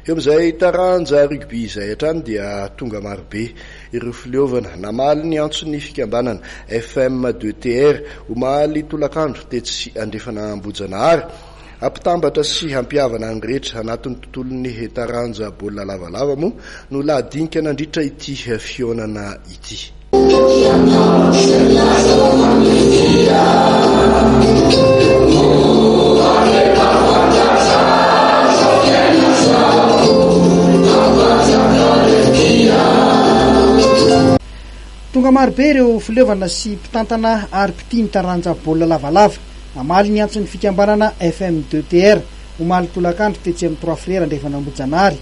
Eo amin'izay taranja rugby izay hatrany dia tonga marobe ireo fileovana namaly ny antson'ny fikambanana FM2TR omaly tolakandro tetsy Andrefana Ambohijanahary. Hampitambatra sy hampihavana ny rehetra anatin'ny tontolon'ny taranja baolina lavalava moa no lahadinika nandritra ity fihaonana ity. Tonga marobe ireo fileovana sy mpitantana ary mpitia ny taranja baolina lavalava namaly ny antson'ny fikambanana FM2TR omaly tolakandro tetsy amin'ny Trois Frères Andrefan'Ambohijanahary.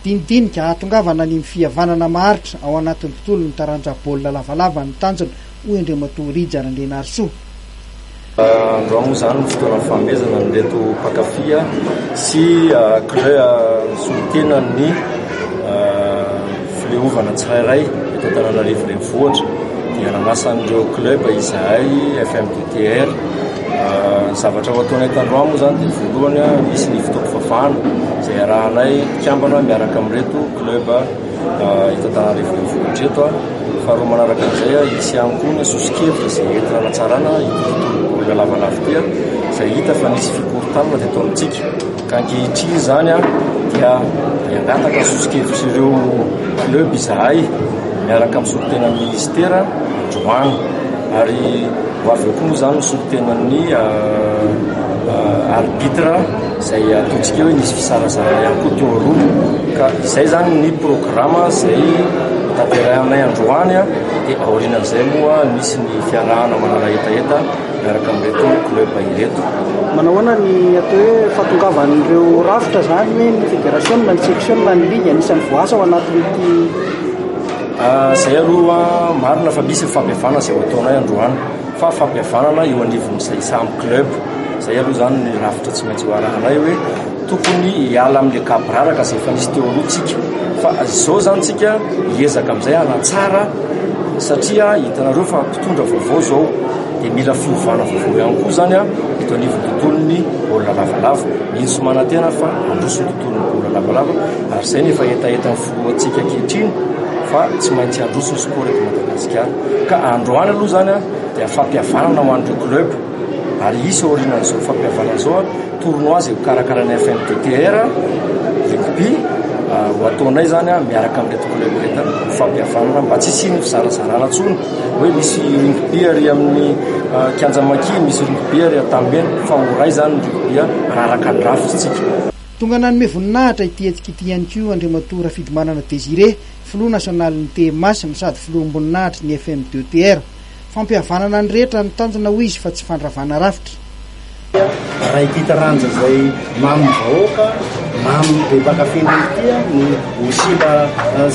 Dinidinika hahatongavana ny fihavanana maharitra ao anatin'ny tontolon'ny taranja baolina lavalava ny tanjona, hoy Andriamatoa Rija Randrianarisoa. Androany moa izany no fotoana fanomezana an'ireto mpankafy sy solontenan'ny fileovana tsirairay eto Antananarivo Renivohitra dia nanasa an'ireo club izahay FMDTR. Ny zavatra ho ataonay tandroany moa izany dia voalohany hisy ny fotoam-pivavahana izay iarahanay mpikambana miaraka amin'ireto club eto Antananarivo Renivohitra eto. Faharoa manaraka an'izay, hisy ihany koa ny soso-kevitra izay entina hanatsarana ity tontolo baolina lavalava ity izay hita fa nisy fikorontanana teto amintsika. Ka ankehitriny izany dia hangataka ny soso-kevitr'ireo club izahay miaraka amin'ny solontenan'ny minisitera androany. Ary ho avy eo koa moa izany ny solontenan'ny arbitre izay ataontsika hoe nisy fizarazarana ihany koa teo aloha. Ka izay izany ny programa izay tanterahinay androany dia aorianan'izay moa misy ny fiarahana manala hetaheta miaraka amin'ireto club ireto. Manao ahoana ny atao hoe fahatongavan'ireo rafitra izany hoe ny federasiona, ny seksiona, ny ligy anisan'ny voaasa ao anatin'ity Izay aloha marina fa misy ny fampihavanana izay ho ataonay androany fa fampihavanana eo anivon'izay samy club. Izay aloha izany ny rafitra tsy maintsy ho arahanay hoe tokony hiala amin'ilay gaboraraka izay efa nisy teo aloha tsika fa izao izany tsika hiezaka amin'izay hanatsara satria hitanareo fa mpitondra vaovao izao dia mila fiovana vaovao ihany koa izany eto anivon'ny tontolon'ny baolina lavalava. Mino sy manantena fa handroso ny tontolon'ny baolina lavalava ary izay no efa hetahetan'ny filohantsika ankehitriny fa tsy maintsy handroso ny sport eto Madagasikara. Ka androany aloha izany dia fampihavanana ho an'ireo club ary hisy aorianan'izao fampihavanana izao tournoi izay hokarakarain'ny FMDTR rugby ho ataonay izany miaraka amin'ireto club ireto ho fampihavanana mba tsy hisian'ny fizarazarana intsony hoe misy rugby ary amin'ny kianja Maki, misy rugby ary Antanimena fa ho iray izany ny rugby hanaraka ny rafitra isika. Tonga nanome voninahitra ity hetsika ity ihany koa Andriamatoa Rafidimanana Désiré, filoha nasionalin'ny TMH no sady filoham-boninahitry ny FMDETR. Fampihavanana ny rehetra no tanjona hoy izy fa tsy fandravana rafitra. Raha ity taranja izay mamin'ny vahoaka, mamin'ny be mpankafy indrindra ity no ho simba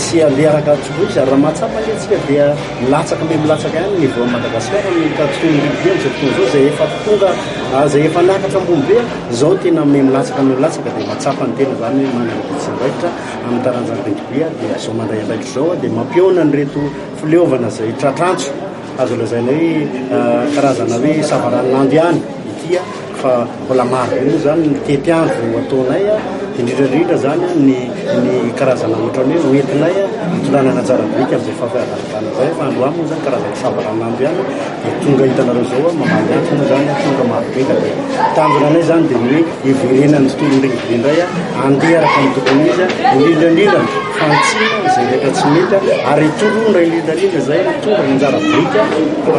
sy handeha araka ny tokony ho izy ary raha mahatsapa anie isika dia milatsaka miha milatsaka ihany ny niveau an'i Madagasikara amin'ny tontolon'ny rugby amin'izao fotoana izao izay efa tonga izay efa niakatra ambony be izao tena miha milatsaka miha milatsaka dia mahatsapa ny tena izany hoe manana adidy sy andraikitra amin'ny taranjan'ny rugby dia izao mandray andraikitra izao dia mampihaona an'ireto fileovana izay tratr'antso Azo lazaina hoe karazana hoe savaranonando ihany ity fa mbola maro be moa izany ny tetiandro ho ataonay, indrindra indrindra izany ny ny karazana ohatran'ny hoe hoentinay hitondrana ny anjara biriky amin'izay fahafahavalana izay fa androany moa izany karazana savaranonando ihany dia tonga hitanareo izao mamaly antso moa izany tonga maro be ka dia tanjona anay izany dia ny hoe hiverenan'ny tontolon'ny rugby indray andeha araka ny tokony ho izy indrindra indrindra ny fantsina izay rehetra tsy mety ary hitolona indrindra indrindra izay mitondra ny anjara biriky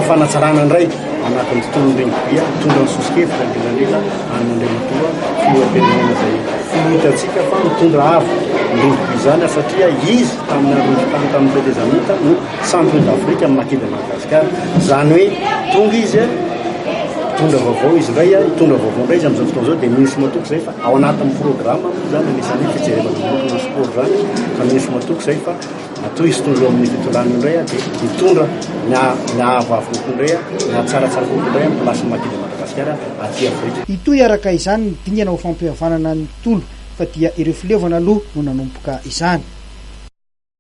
fanatsarana indray anatin'ny tontolon'ny rugby mitondra ny soso-kevitra indrindra indrindra an'Andriamatoa filoham-pirenena izay filoha hitantsika fa mitondra avo ny rugby izany satria izy tamin'ny andron'ny tany tamin'ny tetezamita no Champion d'Afrique amin'ny maha de Madagascar. Izany hoe tonga izy hitondra vaovao izy indray, hitondra vaovao indray izy amin'izao fotoana izao dia mino sy matoky izay fa ao anatin'ny programme moa izany anisan'ny fijerevana manokana ny sport izany fa mino sy matoky izay fa matoa izy tonga eo amin'ny fitondrana io indray dia hitondra ny ny hahavavy kokoa indray, ny hahatsaratsara kokoa indray ny place maha de Madagascar aty Afrika. Hitohy araka izany ny dingana ho fampihavanana ny tontolo fa dia ireo fileovana aloha no nanomboka izany.